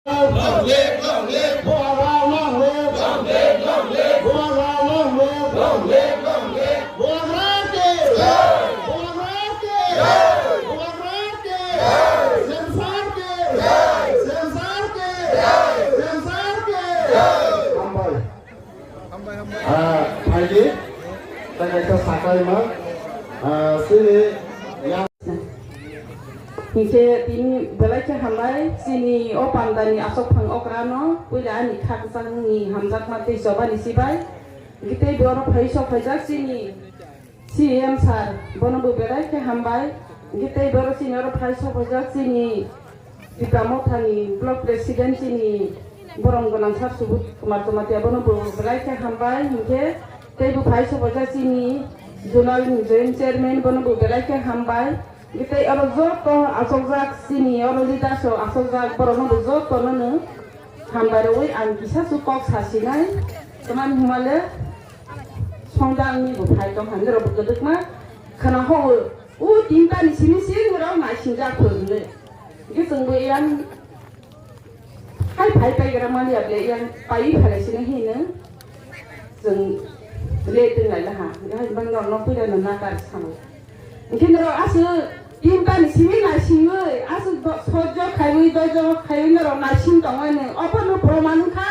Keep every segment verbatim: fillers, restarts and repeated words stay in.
Long live, long live. Bubagra long live. Long live, long live. Bubagra long live. Long live, long live. Bubagra ki jai. Bubagra ki jai. Bubagra ki jai. Sensar ki jai. Sensar ki jai. Sensar ki jai. Hambai. Ah, phaidi, tei kaisa sakai ma, ah, sini yang Hinkhe tini belai khe hambai chini o pandani asok phang okrano puila ani khakchangni hamjakma tei chobani sibai. Hinkhe tei bo oro phai sok phaijak chini C M sir, bono bo belai khe hambai. Hinkhe tei boro chini oro phai sok phaijak chini Tipra Mothani block president chini borom gwnang sir Subodh Kumar Jamatia, bono bo belai khe hambai. Hinkhe tei bo phai sok phaijak chini zonal joint chairman, bono bo belai khe hambai. Hinkhe tei oro joto achokjak chini oro leaders rok achokjak borokno bo jotono no hambai rwui ang kisa su kok sasinai. Tamani hwnmale songdangni bo phai tong hwnwi rok bo kwdwkma khwna horo. O tinta ni simi simi rok naisingjak phwrwngwi. Hinkhe chwng bo yang hai phai paigra mani able yang pai phalai sini hino. Chwng le tong lai laha. Hai bang rok no puila no nakar samo. Hinkhe norok aswk tinta ni simi naisingwi aswk do-, sojjo khaiwi doijo khaiwi norok naising tongmani. Obo no proman wngkha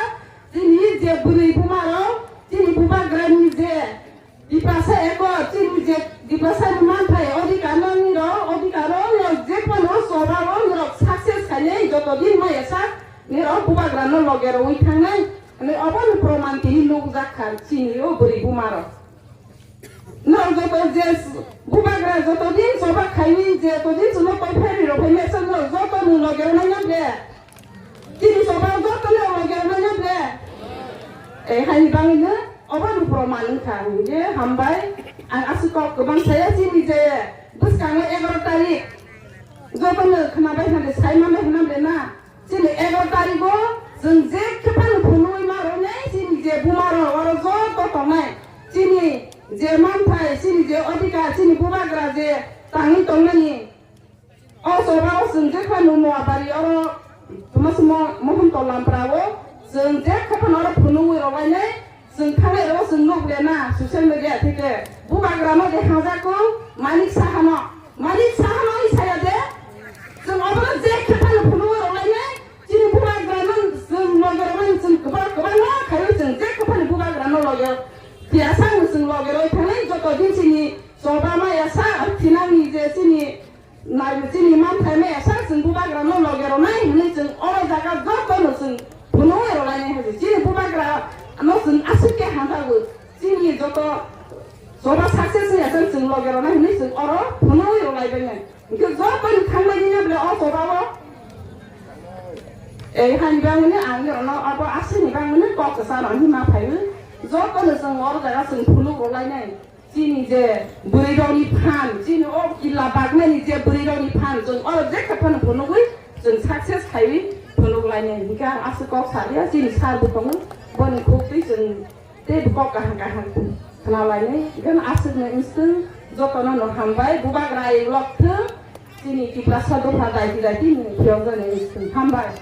chini je bwrwi buma rok chini bubagra ni je Tiprasa eko chini je Tiprasa ni manthai odhikar no nirok odhikar o nirok je phano choba o nirok success khainai joto din maya sak nirok bubagra no loge rwi thangnai. Ani obo ni proman tini nukjak kha chini o bwrwi buma rok. Norok joto je bubagra joto din choba khaini je to din chwngno koi phairi rok phai mesa norok joto ni loge rw nai na ble. Chini choba joto ni loge rw nai na ble. E haini bangwi no obo ni proman wngkha je hambai ang aswk kok kwbang saya chini je bwskango egaroh tarik joto no khwna bai hwnde sai manai hwnam le na. Chini egaroh tarigo chwng je khe phano phunugwi ma rwnai chini je buma rok oro joto tongnai chini je manthai chini je odhikar chini bubagra je tangwi tongnani o choba o chwng je phano Noabari oro tmasmo Mohon Tollampra o chwng je khe phano oro phunugwi rwlainai. Chwng thanglai rw chwng nuk le na social media theke bubagra no de hajak ko Manik Saha no, Manik Saha no i saya de chwng obo je khe phano phunugwi rwlainai chini bubagra no chwng loge rwmani chwng kwbang kwbang no khaio chwng je khe phano bubagra no loge tiya sang chwng loge rwi thangnai joto din chini choba maya sa thinangni je chini Nai chini manthai maya sa chwng bubagra no loge rwnai hwnwi chwng oro jaga joto no chwng phunugwi rwlainai hai chini bubagra no chwng aswk khe hamjago chini joto choba success wngya chwng chwng loge rwnai hwnwi chwng oro phunugwi rwlaibainai. Hinkhe joto ni thangbai nini bwle o choba o ei hani bangmani ang norok no abo aswk ni bangmani kok kwcharo hima phaiwi joto no chwng oro jaga chwng phunuk rwlainai. Chini je bwrwi rokni phan, chini o kila baknani je bwrwi rokni phan, chwng oro je khe phano phunugwi chwng success khaiwi phunuk lainai. Hinkhe ang aswk kok salia, chini sir bo tongo, boni khuk twi chwng tei bo kok kaham kaham khna lainai. Hinkhe aswkno inswng jotono no hambai, bubagra lok thung, chini Tiprasa dopha daiti daiti ni phiyok jani inswng hambai.